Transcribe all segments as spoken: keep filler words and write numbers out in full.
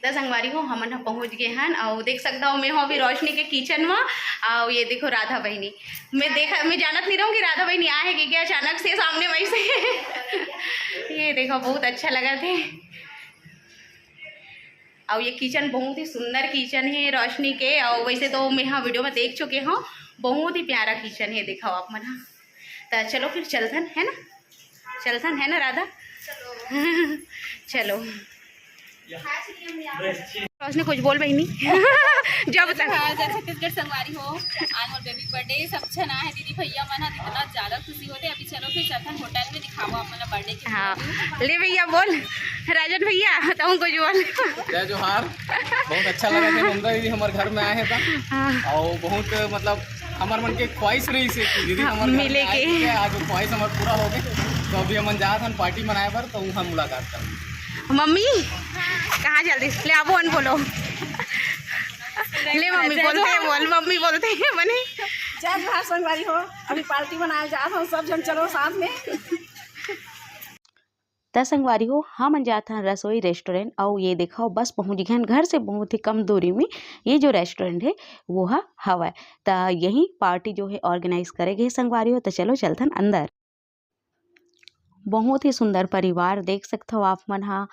त संगवारी हो, हमन ह पहुंच गे हन, अउ देख सकत हव, मैं हूं अभी रोशनी के किचन म। अउ ये देखो राधा बहिनी, मैं देखा, मैं जानत नहीं रहूं कि राधा बहिनी आए हे कि क्या, अचानक से सामने वैसे। ये देखो, बहुत अच्छा लगत हे। अउ ये किचन बहुत ही सुंदर किचन हे रोशनी के। अउ वैसे तो मैं हा वीडियो में देख चुके हूँ, बहुत ही प्यारा किचन हे। देखो आप मन हा, त चलो फिर चलथन, है ना? चलथन, है ना राधा? चलो। रोशनी कुछ बोल बहिनी। जब तक हाँ, जय छत्तीसगढ़ संगवारी हो, आज मोर बेबी बर्थडे, सब झन आए हे, दीदी भैया मन ह, इतना ज्यादा खुशी होथे। अभी चलो फिर चलथन होटल में, दिखाबो आप मन ला बर्थडे के हाँ। View। ले भैया बोल, राजन भैया, तहूँ कुछ बोल। जय जोहार। बहुत अच्छा लगत हे, ममता दीदी हमर घर में आए हे त। हाँ। अउ बहुत, मतलब, हमर मन के ख्वाहिश रहिस हे कि दीदी हाँ, हमर घर मिले में आए के। के, आज वो ख्वाहिश हमर पूरा हो गे। तो अभी हमन जात हन पार्टी मनाए बर, तो उहाँ मुलाकात करबो। मम्मी, कहाँ जल्दी ले आबो, अन बोलो। ले मम्मी, जय बोलते हैं, जोहार। बोल, मम्मी बोलते हैं, बने। जय जोहार संगवारी हो, अभी पार्टी मनाए जात हन, सब झन चलो साथ में। त संगवारी हो, हमन जात हन रसोई रेस्टोरेंट, अउ ये देखो बस पहुँच गए हन घर से बहुत ही कम दूरी में ये जो रेस्टोरेंट हे वो ह हवय। त यही पार्टी जो हे ऑर्गेनाइज करे गे हे संगवारी हो, त चलो चलथन अंदर। बहुत ही सुंदर परिवार देख सकथव आप मन ह,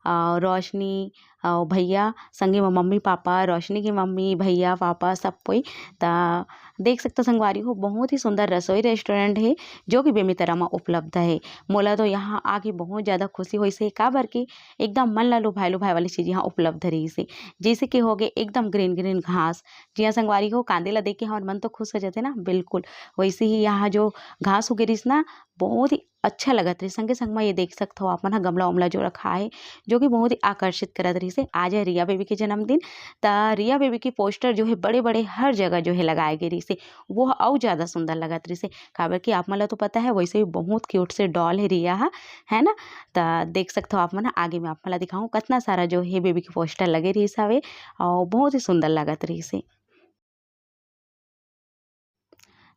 अ, रोशनी, अ, भैया, संगे म मम्मी पापा, रोशनी के मम्मी, भैया, पापा, सब कोई। त देख सकथव संगवारी हो, बहुत ही सुंदर रसोई रेस्टोरेंट हे, जो कि बेमेतरा म उपलब्ध हे। मोला तो यहाँ आके बहुत ज़्यादा खुशी होइस हे, काबर कि एकदम मन ला लुभाए लुभाए वाली चीज़ यहाँ उपलब्ध रहिस हे। जैसे कि हो गे एकदम ग्रीन ग्रीन घास, जी हाँ संगवारी हो, कांदे ला देख के हमर मन तो खुश हो जाथे ना, बिल्कुल। वैसे ही यहाँ जो घास उगे रहिस ना, बहुत ही अच्छा लगत रहिस। संगे संग म ये देख सकथव आप मन ह गमला उमला जो रखा हे, जो कि बहुत ही आकर्षित करत रहिस हे। आज हे रिया बेबी के जन्मदिन, त रिया बेबी के पोस्टर जो हे बड़े बड़े हर जगह जो हे लगाए गे रहिस हे, वो ह अउ ज़्यादा सुंदर लगत रहिस हे। काबर कि आप मन ला तो पता हे, वैसे भी बहुत क्यूट से डॉल हे रिया ह, है ना? त देख सकथव आप मन ह, आगे में आप मन ला दिखाहूँ, कतना सारा जो हे बेबी के पोस्टर लगे रहिस हवे, अउ बहुत ही सुंदर लगत रहिस हे।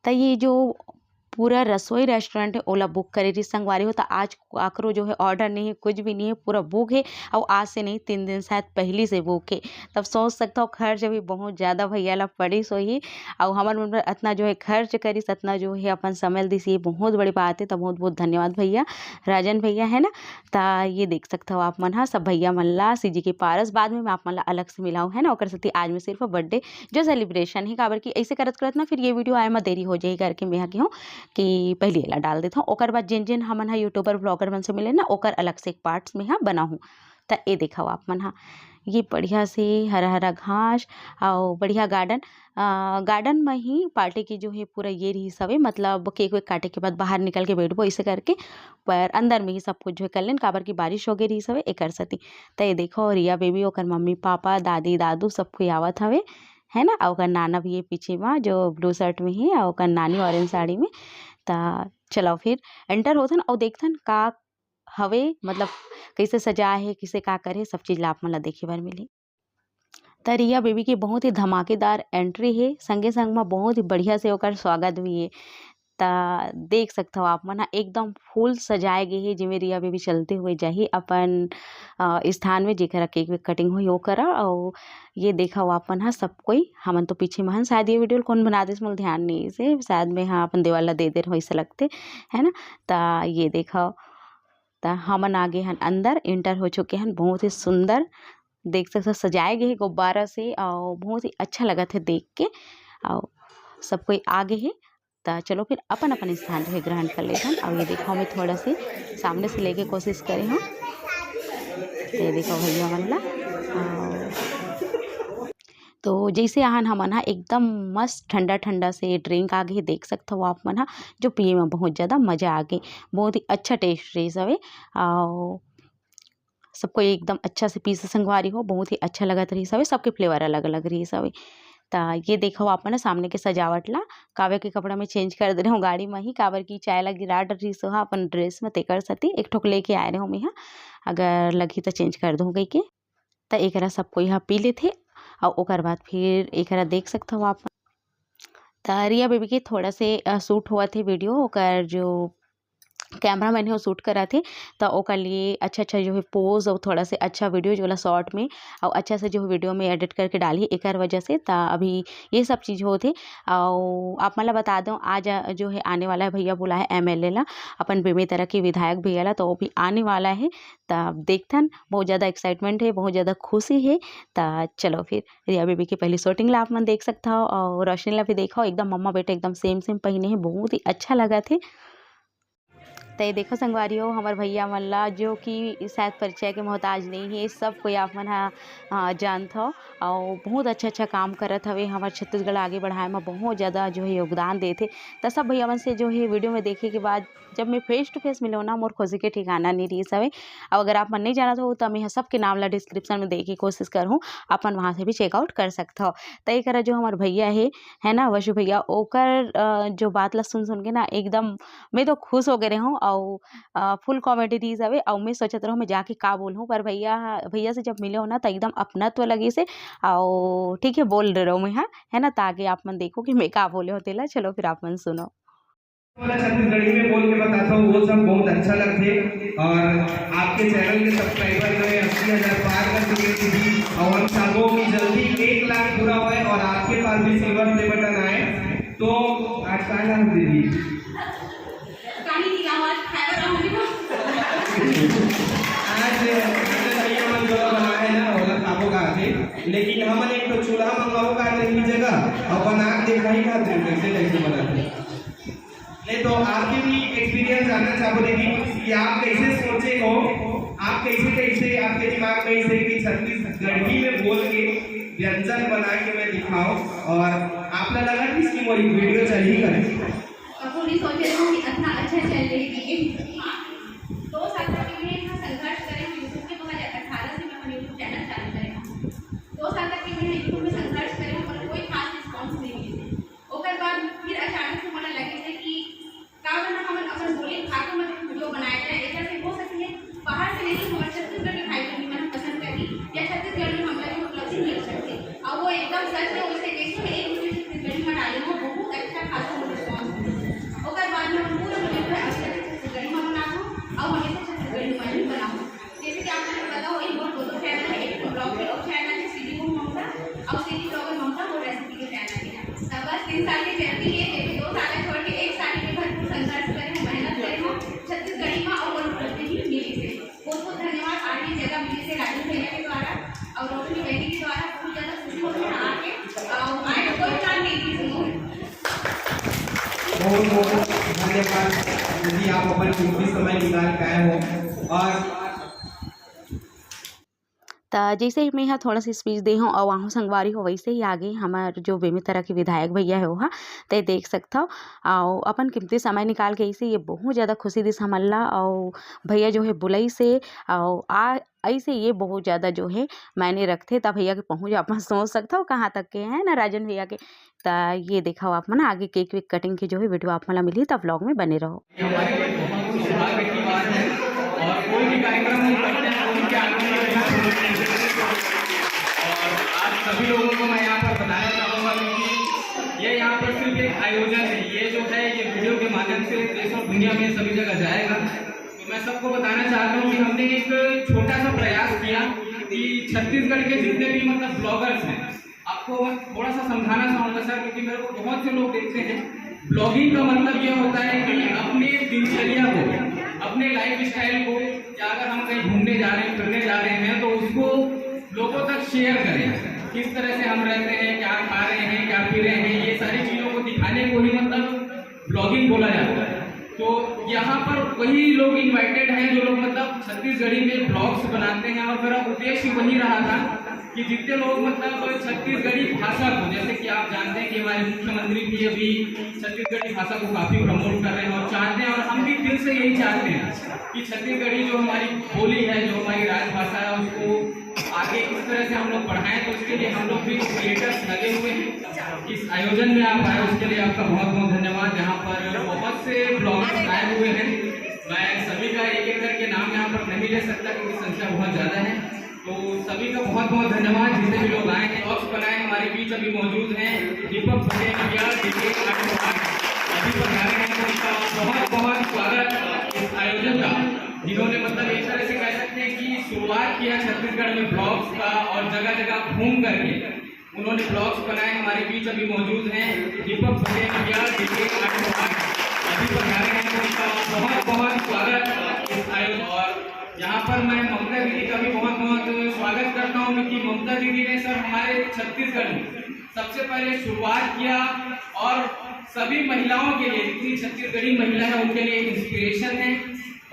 त ये जो पूरा रसोई रेस्टोरेंट हे, ओला बुक करे रहिस संगवारी हो। त आज काकरो जो हे ऑर्डर नहीं हे, कुछ भी नहीं हे, पूरा बुक हे। अउ आज से नहीं, तीन दिन शायद पहली से बुक हे। तब सोच सकथव खर्च भी बहुत ज़्यादा भैया ला पड़िस होही। अउ हमर मन बर अतना जो हे खर्च करिस, अतना जो हे अपन समय ल दिस, ये बहुत बड़ी बात हे। त बहुत बहुत धन्यवाद भैया, राजन भैया, है ना। त ये देख सकथव आप मन ह सब भैया मन ला सीजी के पारस, बाद में मैं आप मन ला अलग से मिलाऊँ, है ना। ओकर सेती आज मैं सिर्फ बर्थडे जो सेलिब्रेशन हे, काबर कि ऐसे करत करत ना फिर ये वीडियो आए म देरी हो जाही करके मैं ह केहूँ कि पहली एला डाल देथव। ओकर बाद जेन जेन हमन ह यूट्यूबर व्लॉगर मन से मिले ना, ओकर अलग से एक पार्ट्स मैं ह बनाहूँ। त ए देखव आप मन ह, ये बढ़िया से हरा हरा घास अउ बढ़िया गार्डन, अ, गार्डन म ही पार्टी के जो हे पूरा ये रहिस हवे, मतलब केक वेक काटे के बाद बाहर निकल के बैठबो ऐसे करके। पर अंदर में ही सब कुछ जो हे कर लेन, काबर कि बारिश हो गे रहिस हवे एकर सेती। त ये देखव रिया बेबी, ओकर मम्मी पापा, दादी दादू सब कोई आवत हवे, है ना। अउ ओकर नाना भी हे पीछे म, जो ब्लू शर्ट में हे, अउ ओकर नानी ऑरेंज साड़ी में। त चलव फिर एंटर होथन अउ देखथन का हवे, मतलब कइसे सजाए हे, कइसे का करे हे, सब चीज ला आप मन ला देखे बर मिलही। त रिया बेबी के बहुत ही धमाकेदार एंट्री हे, संगे संग म बहुत ही बढ़िया से ओकर स्वागत भी हे। त देख सकथव आप मन ह एकदम फुल सजाए गे हे, जेमे रिया बेबी चलते हुए जाही अपन, अ, स्थान में, जेकरा केक वेक कटिंग होही ओकरा। अउ ये देखव आप मन ह सब कोई, हमन तो पीछे म हन, शायद ये वीडियो ल कोन बना दिस, मोला ध्यान नइ हे, शायद मैं ह अपन देवर ला दे दे रहूँ, ऐसा लगथे, है ना। त ये देखव, त हमन आ गे हन अंदर, एंटर हो चुके हन। बहुत ही सुंदर देख सकथव सजाए गे हे गुब्बारा से, अउ बहुत ही अच्छा लगत हे देख के, अउ सब कोई आ गे हे। त चलो फिर अपन अपन स्थान जो हे ग्रहण कर लेथन। अउ ये देखव, मैं थोड़ा से सामने से लेके कोशिश करे हूँ। ये देखव भैया मन ला, अउ तो जैसे आहन हमन ह एकदम मस्त ठंडा ठंडा से ड्रिंक आ गे हे, देख सकथव आप मन ह, जो पिए म बहुत ज़्यादा मज़ा आ गे, बहुत ही अच्छा टेस्ट रहिस हवे। अउ सबको एकदम अच्छा से पीस संगवारी हो, बहुत ही अच्छा लगत रहिस हवे, सबके फ्लेवर अलग अलग रहिस हवे। त ये देखव आप मन ह सामने के सजावट ला, काव्या के कपड़ा में चेंज कर दे रहूँ गाड़ी म ही, काबर कि चाय ला गिरा डर रहिस ओहा अपन ड्रेस में, तेकर सेती एक ठोक लेके आए रहूँ मैं ह, अगर लगही त चेंज कर दूँ कहिके। त एकरा सब कोई ह पी लेथे, अउ ओकर बाद फिर एकरा देख सकथव आप। त रिया बेबी के थोड़ा से, अ, शूट होवत हे वीडियो, ओकर जो कैमरा मैन हे, वो शूट करत हे, त ओकर लिए अच्छा-अच्छा जो है पोज और थोड़ा से अच्छा वीडियो जो वाला शॉर्ट में और अच्छा से जो है वीडियो में एडिट करके डालही, एकर वजह से। त अभी ये सब चीज़ होत हे। और आप मन ला बता दो, आज जो है आने वाला है, भैया बुलाए है एमएलए ला, अपन बेमेतरा के विधायक भैया ला, तो वो भी आने वाला है। त देखथन, बहुत ज़्यादा एक्साइटमेंट है, बहुत ज़्यादा खुशी है। त चलो फिर रिया बेबी के पहली शूटिंग ला आप मन देख सकत हव और रोशनी ला भी देखो, एकदम मम्मा बेटा एकदम सेम सेम पहिने है, बहुत ही अच्छा लगत हे। त ये देखो संगवारी हो, हमर भैया मन ला, जो कि शायद परिचय के मोहताज नहीं है, सब कोई आप मन हा, आ, जानत हव, और बहुत अच्छा अच्छा काम करत हवे, हमर छत्तीसगढ़ आगे बढ़ाए में बहुत ज़्यादा जो है योगदान देथे। त सब भैया मन से जो है वीडियो में देखे के बाद जब मैं फेस टू फेस मिलो ना, मोर खुशी के ठिकाना नहीं रहिस हवे। और अगर आप मन नहीं जानत हो, तो मैं सबके नाम ला डिस्क्रिप्शन में दे के कोशिश करहूँ, अपन वहाँ से भी चेकआउट कर सकत हो। त ये करा जो हमर भैया है, है ना, वशु भैया, ओकर, अ, जो बात ला सुन सुन के ना एकदम मैं तो खुश हो गए रहूँ। और, अ, फुल कॉमेडी रहिस हवे। और मैं सोचत रहूँ मैं जाके का बोलूँ, पर भैया, भैया से जब मिले हो ना, तो एकदम अपनत्व लगिस हे। और ठीक है, बोल रहे रहो मैं, हाँ, है ना, ताकि आप मन देखो कि मैं का बोले हो तेला। चलो फिर आप मन सुनो। वाला छत्तीसगढ़ी में बोल के बताता हूँ, वो सब बहुत अच्छा लगथे। और आपके चैनल के सब्सक्राइबर जो है अस्सी हज़ार पार कर चुके हैं दीदी, और हम चाहबो कि जल्दी एक लाख पूरा होए और आपके पास भी सिल्वर प्ले बटन आए। तो आज का नाम दीदी? कानी की आवाज खाए वाला होने को। आज, आज भैया मन जो बनाए ना, ओला खाबो का थे, लेकिन हमन एक तो चूल्हा मंगाबो का थे इही जगह, और बना के दिखाही का थे, कैसे, कैसे बनाते। नहीं तो आपके भी एक्सपीरियंस जानना चाहबो दीदी कि आप कैसे सोचे हो, आप कैसे, कैसे आपके दिमाग में इसे कि छत्तीसगढ़ी में बोल के व्यंजन बना के मैं दिखाओ, और आप ला लगा कि इसकी वो वीडियो चली करे? कभू नहीं सोचे रहूँ कि इतना अच्छा चल रही है। हाँ, दो साल तक मैं इतना संघर्ष करे हूँ, YouTube के दो हज़ार अठारह से मैं अपना YouTube चैनल चालू करे हूँ। दो साल तक मैं YouTube में संघर्ष करे हूँ, पर कोई खास रिस्पॉन्स नहीं मिले। ओकर बाद फिर अचानक से मोला लगे थे कि का बना हमन अपन बोली खाके मतलब वीडियो बनाए जाए, एकर से हो सकती है बाहर से नहीं, हमर छत्तीसगढ़ के भाई बहन मन पसंद करही या छत्तीसगढ़ में हमला भी उपलब्धि मिल सकथे। और वो एकदम सच है, वैसे देखो मैं एक वीडियो छत्तीसगढ़ी में डाले हूँ, बहुत अच्छा खासा रिस्पॉन्स मिला। ओकर बाद में हम पूरा वीडियो पर अभी तक छत्तीसगढ़ी में बनाहूँ और हमेशा छत्तीसगढ़ी में ही बनाहूँ। जैसे कि आप लोग पता हो, एक बहुत दो चैनल है, एक ब्लॉग के लोग चैनल है, सीधी वो ममता और सीधी ब्लॉगर ममता वो रेसिपी के चैनल है। तो बस तीन साल की जर्नी है, जैसे दो साल छोड़ के एक साल में भरपूर संघर्ष करे हूँ, मेहनत करे हूँ, छत्तीसगढ़ी में और वो उपलब्धि भी मिली से। बहुत बहुत धन्यवाद। आज ये जगह मिली से राजू भैया के द्वारा और रोशनी बहनी के द्वारा बहुत ज़्यादा खुशी होती है आके। और आए कोई प्लान नहीं थी सुनो। बहुत बहुत धन्यवाद दीदी, आप अपन कीमती समय निकाल के आए हो। और त जैसे ही मैं ह थोड़ा सा स्पीच दे हूँ और वहाँ संगवारी हो, वैसे ही आगे हमार जो बेमेतरा के विधायक भैया है वहाँ, ते देख सकत हो। और अपन कीमती समय निकाल के ऐसे ये बहुत ज़्यादा खुशी दिस हमन ला। और भैया जो है बुलाई से और आ ऐसे ये बहुत ज़्यादा जो है मायने रखथे। त भैया के पहुँच आप सोच सकत हो कहाँ तक के है ना राजन भैया के। त ये देखो आप मन आगे केक वेक कटिंग के जो है वीडियो आप मन ला मिलही, त व्लॉग में बने रहो। ये हमारे लिए बहुत ही सौभाग्य की बात है और कोई भी कार्यक्रम हम करते हैं, कोई भी आदमी को यहाँ छोड़ते नहीं। और आप सभी लोगों को मैं यहाँ पर बताना चाहूँगा कि ये यहाँ पर सिर्फ एक आयोजन है, ये जो है ये वीडियो के माध्यम से देश और दुनिया में सभी जगह जाएगा। तो मैं सबको बताना चाहता हूँ कि हमने एक छोटा सा प्रयास किया कि छत्तीसगढ़ के जितने भी मतलब ब्लॉगर्स हैं, आपको मैं थोड़ा सा समझाना चाहूँगा सर, क्योंकि मेरे को बहुत से लोग देखते हैं, ब्लॉगिंग का मतलब ये होता है कि अपने दिनचर्या को, अपने लाइफ स्टाइल को, या अगर हम कहीं घूमने जा रहे हैं, फिरने जा रहे हैं, तो उसको लोगों तक शेयर करें, किस तरह से हम रहते हैं, क्या खा रहे हैं, क्या पी रहे हैं, ये सारी चीज़ों को दिखाने को ही मतलब ब्लॉगिंग बोला जाता है। तो यहाँ पर वही लोग इनवाइटेड हैं जो लोग मतलब छत्तीसगढ़ी में ब्लॉग्स बनाते हैं, और मेरा उद्देश्य वही रहा था कि जितने लोग मतलब छत्तीसगढ़ी भाषा को, जैसे कि आप जानते हैं कि हमारे मुख्यमंत्री भी अभी छत्तीसगढ़ी भाषा को काफ़ी प्रमोट कर रहे हैं और चाहते हैं, और हम भी दिल से यही चाहते हैं कि छत्तीसगढ़ी जो हमारी बोली है, जो हमारी राजभाषा है, उसको आगे किस तरह से हम लोग बढ़ाएं, तो उसके लिए हम लोग भी क्रिएटर्स लगे हुए हैं। इस आयोजन में आप आए, उसके लिए आपका बहुत बहुत धन्यवाद। यहाँ पर बहुत से ब्लॉगर्स आए हुए हैं, मैं सभी का एक एक करके नाम यहाँ पर नहीं ले सकता क्योंकि संख्या बहुत ज़्यादा है। तो सभी का बहुत बहुत धन्यवाद, जितने भी लोग आए हैं। ब्लॉग्स बनाए हमारे बीच अभी मौजूद हैं दीपक पटेल भैया, दीपक अभी पधारे हैं, तो उनका बहुत बहुत स्वागत। जिन्होंने, मतलब, एक तरह से कह सकते हैं कि शुरुआत किया छत्तीसगढ़ में ब्लॉग्स का, और जगह जगह घूम करके उन्होंने ब्लॉग्स बनाए। हमारे बीच अभी मौजूद हैं दीपक पटेल भैया, डीके आठ सौ आठ अभी पधारे हैं, तो उनका बहुत बहुत स्वागत इस आयोजन। और यहाँ पर मैं ममता दीदी का भी बहुत बहुत स्वागत करता हूँ, क्योंकि ममता दीदी ने, सर, हमारे छत्तीसगढ़ में सबसे पहले शुरुआत किया और सभी महिलाओं के लिए, जितनी छत्तीसगढ़ी महिला है, उनके लिए इंस्पिरेशन है।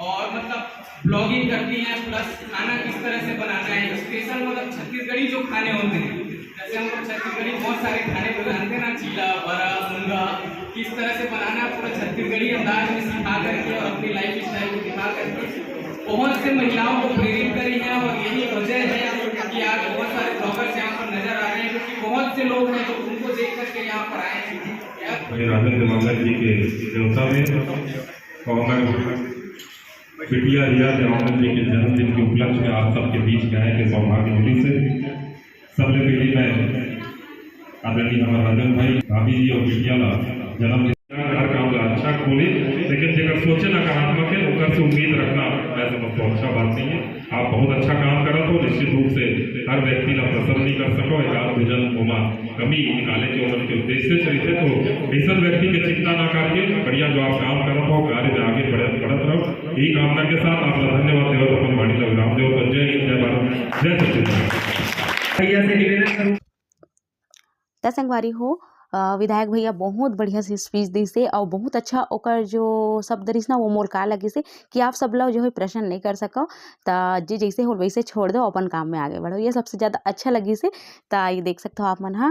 और, मतलब, ब्लॉगिंग करती हैं, प्लस खाना किस तरह से बनाना है, स्पेशल, मतलब, छत्तीसगढ़ी जो खाने होते हैं, जैसे हम लोग छत्तीसगढ़ी बहुत सारे खाने बनाते हैं ना, चीला, बड़ा, मुनगा, किस तरह से बनाना है, पूरा छत्तीसगढ़ी अंदाज में सिखा करके और अपनी लाइफ स्टाइल को दिखा करके बहुत से महिलाओं को प्रेरित करी है। और यही वजह है कि आज बहुत सारे ब्लॉगर्स यहाँ पर नजर आ रहे हैं, क्योंकि बहुत से लोग हैं जो उनको देख करके यहाँ पर आए हैं। भाई राजेंद्र मंगल जी के देवता में ऑनर बिटिया रिया देवांगन जी के जन्मदिन के उपलक्ष्य में आप सबके बीच में आए के सौभाग्य मिली से। सबले पहले मैं आदरणीय हमारे राजन भाई, भाभी जी और बिटिया ला जन्मदिन। हर काम ला अच्छा खोले, लेकिन जेकर सोचे नकारात्मक है, ओकर से उम्मीद रखना, मैं समझता हूँ, अच्छा बात नहीं है। आप बहुत अच्छा काम करत हो, निश्चित रूप से हर व्यक्ति ला प्रसन्न नहीं कर सको, एक आध दू जन ओमा कमी निकाले के ओमन के उद्देश्य से रहिथे। तो ऐसन व्यक्ति के चिंता ना करके बढ़िया जो आप काम करत हो, कार्य में आगे बढ़त, बढ़त रहो। यही कामना के साथ आप ला धन्यवाद देवत अपन वाणी ला विराम देवत। जय हिंद, जय भारत, जय छत्तीसगढ़। भैया से निवेदन करूँ। त संगवारी हो, अ, विधायक भैया बहुत बढ़िया से स्पीच दिस हे, और बहुत अच्छा ओकर जो शब्द रिस ना, वो मोर का लगिस हे कि आप सब ला जो है प्रश्न नहीं कर सको, त जे जैसे हो वैसे छोड़ दो, अपन काम में आगे बढ़ो। ये सबसे ज्यादा अच्छा लगिस हे। त ये देख सकते हो आप मन हा,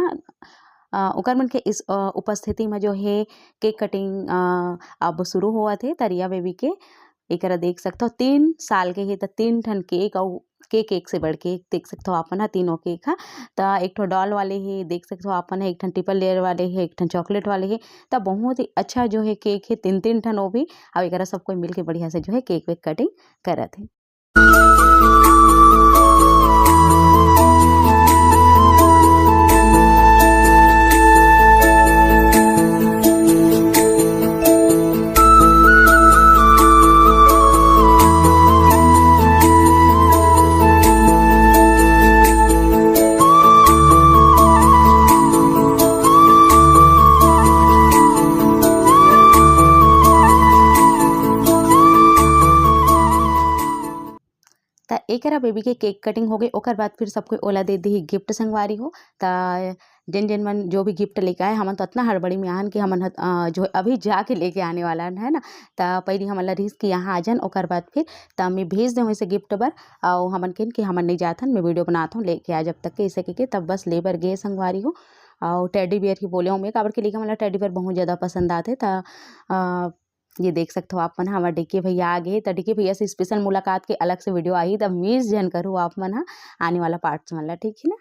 अ, ओकर मन के इस, अ, उपस्थिति में जो है केक कटिंग, अ, अब शुरू होवत हे त रिया बेबी के। एकरा देख सकथव, तीन साल के हे त तीन ठन केक, अउ केक एक से बढ़ के एक देख सकथव आप मन ह, तीनों केक ह। त एक ठो डॉल वाले हे, देख सकथव आप मन ह, एक ठन ट्रिपल लेयर वाले हे, एक ठन चॉकलेट वाले हे। त बहुत ही अच्छा जो हे केक हे, तीन तीन ठन वो भी। अउ एकरा सब कोई मिलके बढ़िया से जो हे केक वेक कटिंग करत हे। त एकरा बेबी के केक कटिंग हो गई, ओकर बाद फिर सब कोई ओला दे दिही गिफ्ट संगवारी हो। त जेन जेन मन जो भी गिफ्ट लेके आए, हमन तो अतना हड़बड़ी में आन कि हमन ह, अ, जो है अभी जाके लेके आने वाला है ना। त पहिली हमन ला रिहिस कि यहाँ आ जान, ओकर बाद फिर त मैं भेज देहूँ इसे गिफ्ट बर। अउ हमन केन कि हमन नहीं जाथन, मैं वीडियो बनात हूँ, लेके आ जब तक के, इसे कहिके तब बस ले बर गे संगवारी हो। अउ टेडी बियर ही बोले हूँ मैं, काबर के लेके हमन ला टेडी बियर बहुत ज़्यादा पसंद आथे। त, अ, ये देख सकथव आप मन ह, हमर डीके भैया आ गे हे, त डीके भैया से स्पेशल मुलाकात के अलग से वीडियो आही, त मिस झन करू आप मन ह आने वाला पार्ट्स मन ला, ठीक है ना?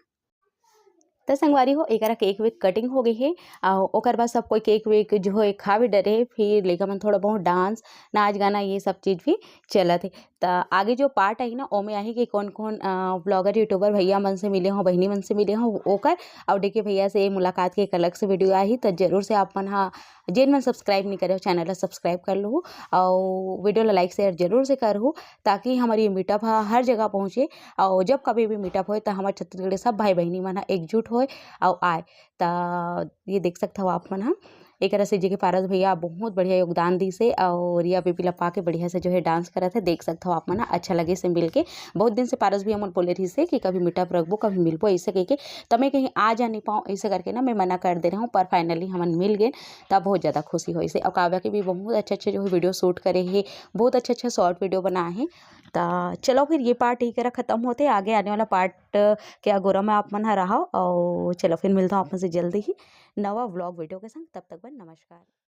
त संगवारी हो, एकरा केक वेक कटिंग हो गई हे, अउ ओकर बाद सब कोई केक वेक जो है खा भी डरे हे, फिर लइका मन थोड़ा बहुत डांस, नाच गाना, ये सब चीज़ भी चलत हे। त आगे जो पार्ट आही ना, ओमे आही कि कौन कौन, अ, ब्लॉगर, यूट्यूबर भैया मन से मिले हो, बहिनी मन से मिले हो, ओकर, अउ डीके भैया से मुलाकात के एक अलग से वीडियो आही। त जरूर से आप मन ह जेन मन सब्सक्राइब नहीं करे हो, चैनल ला सब्सक्राइब कर लहू, अउ वीडियो ला लाइक शेयर जरूर से करहू, ताकि हमारी मीटअप ह हर जगह पहुँचे, अउ जब कभी भी मीटअप होए, त हमारे छत्तीसगढ़ के सब भाई बहिनी मन ह एकजुट होए अउ आए। त ये देख सकत हव आप मन ह, एकरा से जेके पारस भैया बहुत बढ़िया योगदान दिस हे, अउ रिया बेबी ला पाके बढ़िया से जो है डांस करत हे, देख सकत हव आप मन ह, अच्छा लगे से मिलके। बहुत दिन से पारस भैया मन बोले रहिस हे कि कभी मीटअप रखबो, कभी मिलबो, ऐसे कहिके। त मैं कहीं आ जा नहीं पाऊँ, ऐसे करके ना मैं मना कर दे रहा हूँ, पर फाइनली हमन मिल गए, तब बहुत ज़्यादा खुशी होइस हे। और काव्या के भी बहुत अच्छे अच्छे जो है वीडियो शूट करे हे, बहुत अच्छा अच्छा शॉर्ट वीडियो बनाए हे। त चलो फिर ये पार्ट यही करा ख़त्म होते, आगे आने वाला पार्ट के अगोरा में आप मन ह रहो। और चलो फिर मिलता हूँ आप मन से जल्दी ही नवा व्लॉग वीडियो के संग। तब तक बर नमस्कार।